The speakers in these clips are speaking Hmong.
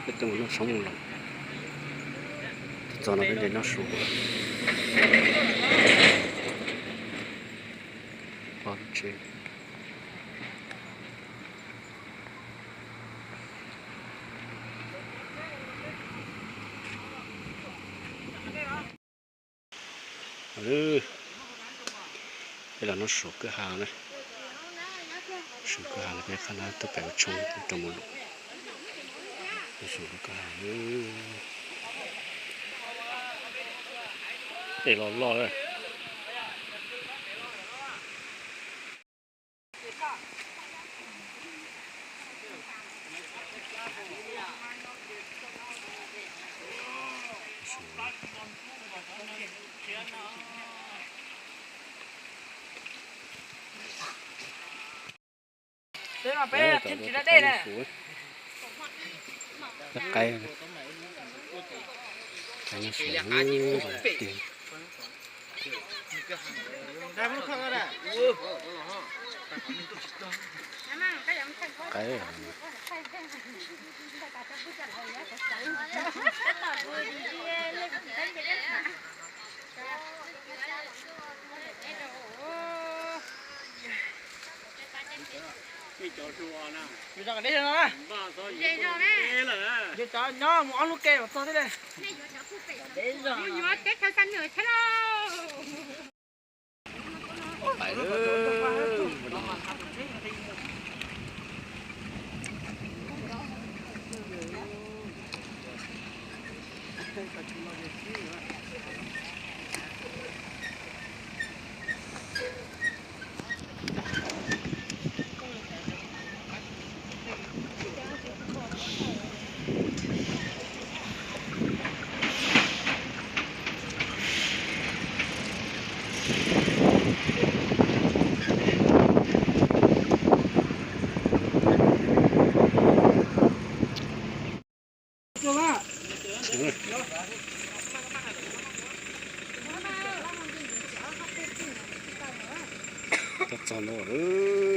Peb tuaj mus noj tshoob mus los, tuaj txog no peb nce noj su. Pog tsev. Peb los noj su kwj ha na. Su kwj ha no peb qhab na tuaj pem ua tshoob rau mus lus. Noj su kwj ha. Tej los loj. Peb mas peb thiab tsis da dej na. Qaib, qaib no su. Qaib. Nyob mus ob lub ke los txog thiab. Txog no, txog no.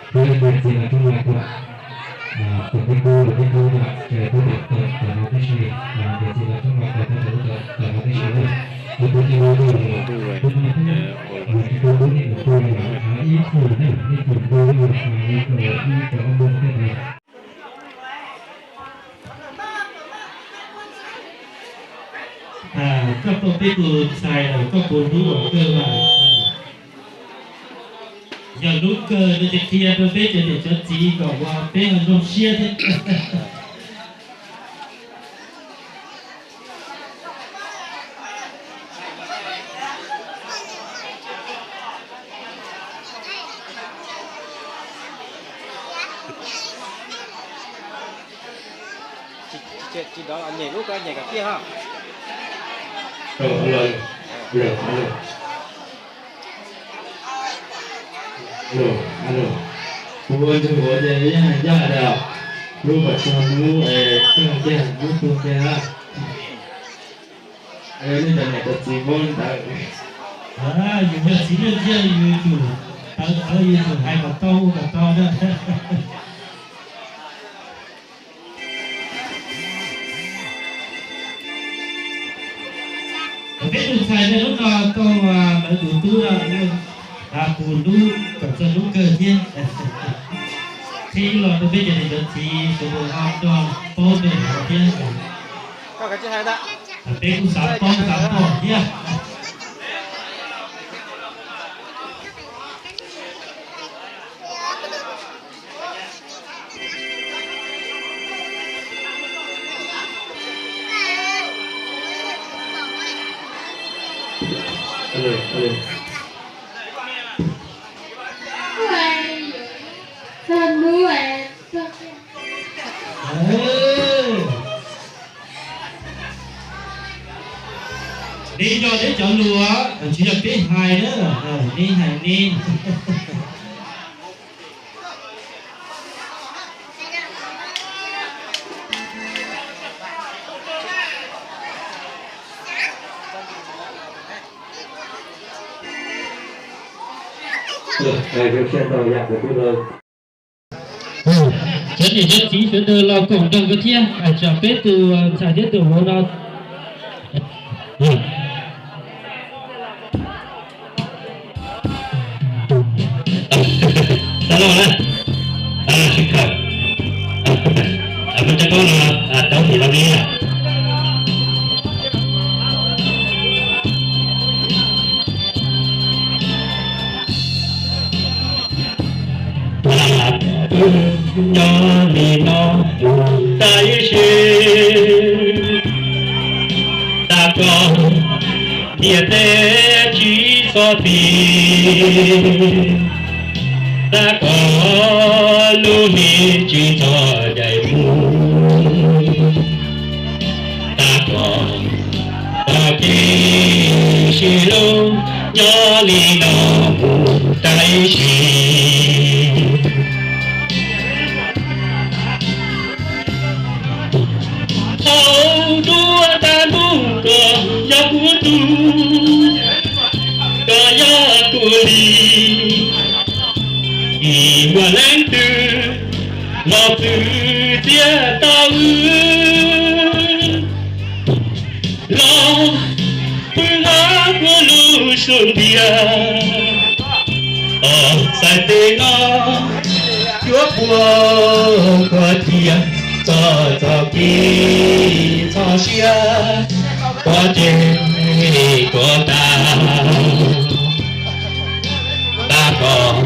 Peb niam txiv los coob leej, peb tub los coob leej, ces peb tau tam no tib si, niam txiv los coob leej ces peb tau tam no tib si na. Peb tub tij laug los, peb tub tij laug los tsis tau peb niam tub los ib txhia na, ib txhia tub los ib txhia ob tug thiab na. Koj tau peb tus ntxhais lawm koj puas hlub ua kawg mas? Yog hlub kawg no ces qhia rau peb cov niam cov txiv kom uas peb ho zoo siab thiab. Tsis dov los nyem lub ko nyem kom kiag ha. Alo, alo, alo. Alo, alo. Kuv ua ntsej muag ces yeej hais ncaj tias lub kom tsis hnub es kawg kiag hnub tuag kiag na. Nej cov niam cov txiv paub li ntawd. Yus yog txiv neej tiag yus yuav tsum tawv tawv, yus yuav tsum hais kom tau ua kom tau na. Peb tus ntxhais nej lub no tau lawv tus tub no, puas hlub kom txog hlub kawg thiab. Qhib los rau peb cov niam cov txiv sawv daws ho nrog paub ntawm no thiab. Peb kuj xav paub xav pom thiab. Neb yog neb cov lus, tsis yog peb hais na, neb hais neb. Cov niam cov txiv sawv daws los koom nrog nkawd thiab, tsam peb tus ntxhais thiab tus vauv no. Tau los na, sib khawm, peb cov paub no, tau tim los li. Nyob li no mus tag ib sim, tag koj ntiaj teb tsis txhob ti, tag koj lub hli tsis txhob dai mus, tag koj tag kis sib hlub nyob li no mus tag ib sim. Thaum tuaj tag ntuj koj yog kuv tug, koj yog kuv li, ib ua leej twg los txwv txiaj tau wb. Los pw hab kuv lub xub ntiag, os txhais tes no cuab puag koj cia, txog txoj kev txoj sia, koj ceg koj tag, tag koj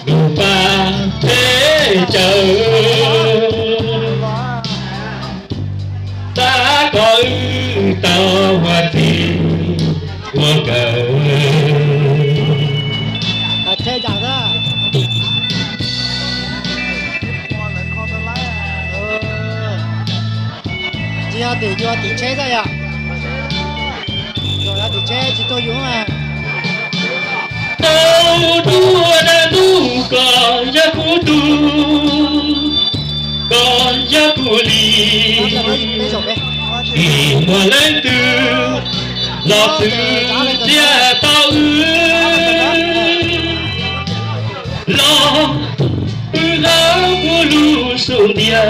lub pab peb caug, tag koj wb tau ua txiv ua nkawm. Tim yus tim tsheb xwb yom. Tim tsheb tsis tuaj yus mas. Tau tuaj dab lub koj yog kuv tug, koj yog kuv li. Tsis muaj leej twg los twv ntiag tau wb. Los wb hlawv kuv lub xub ntiag,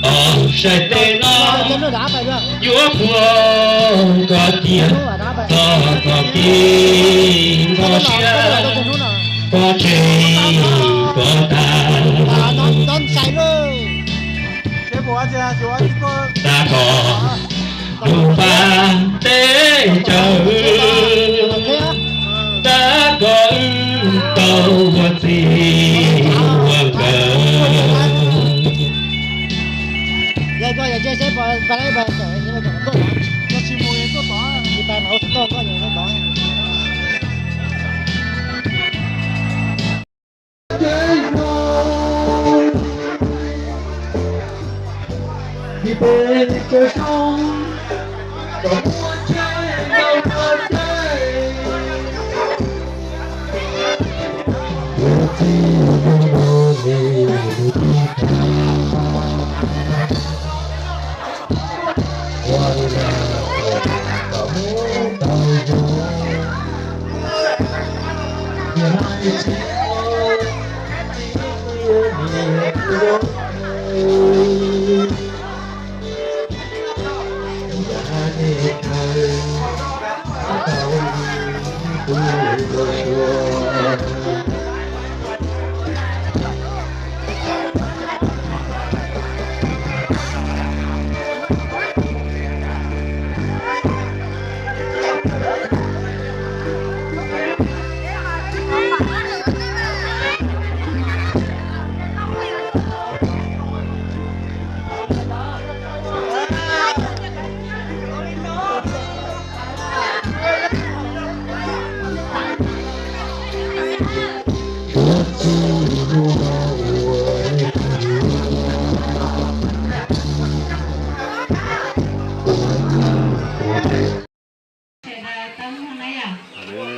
os saib tej no yuav puag koj tiag, txog txoj kev npog siab, koj tseg koj tag. Tag koj lub npab teb chaws, tab koj wb tau ua txij ua nkawm.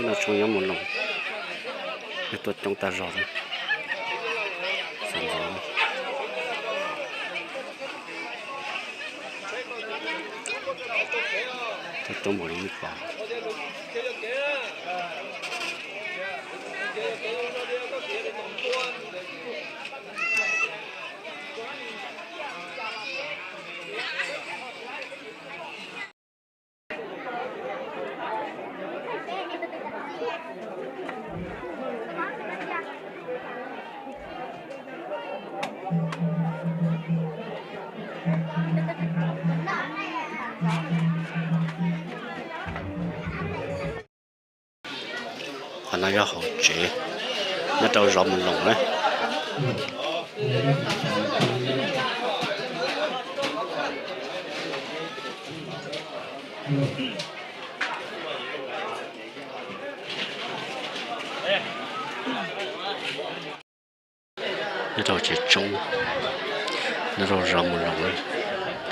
No tshoob nyob Mus Loos, tuaj coob tag zog li. Tuaj coob npaum li ib pom. Qhov no yog hauv tsev nyob rau zos Mus Loos na. Nyob rau tsev tsoob, nyob rau zos Mus Loos,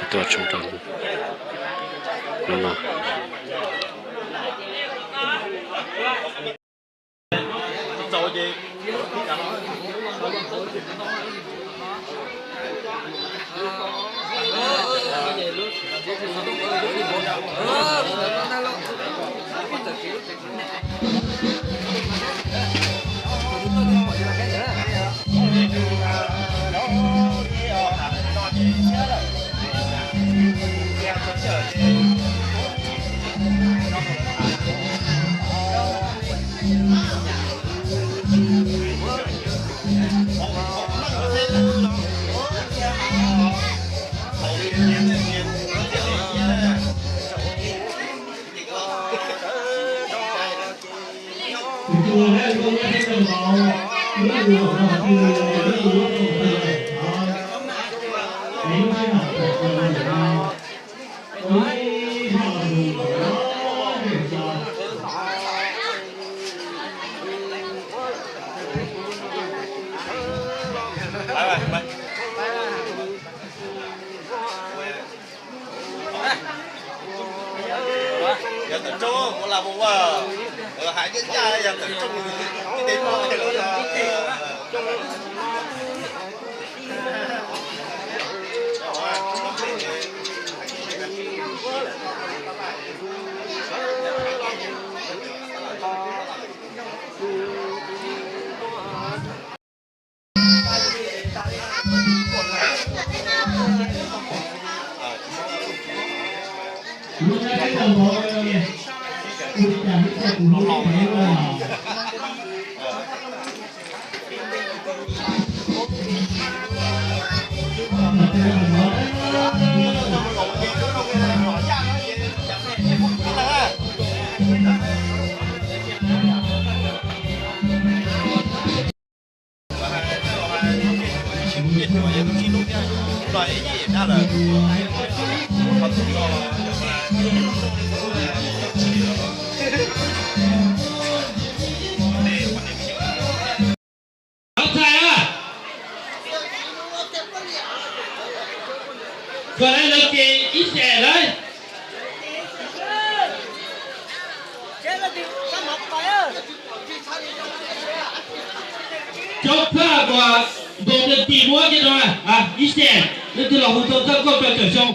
tuaj tshoob rau hnub no. Txhais a, kom lawv ces ib xees lawm. Cov phaj uas ntaus nws tim muab kiag rau ib xees, leej twg los hu tau txoj nkauj rau caum xyoo.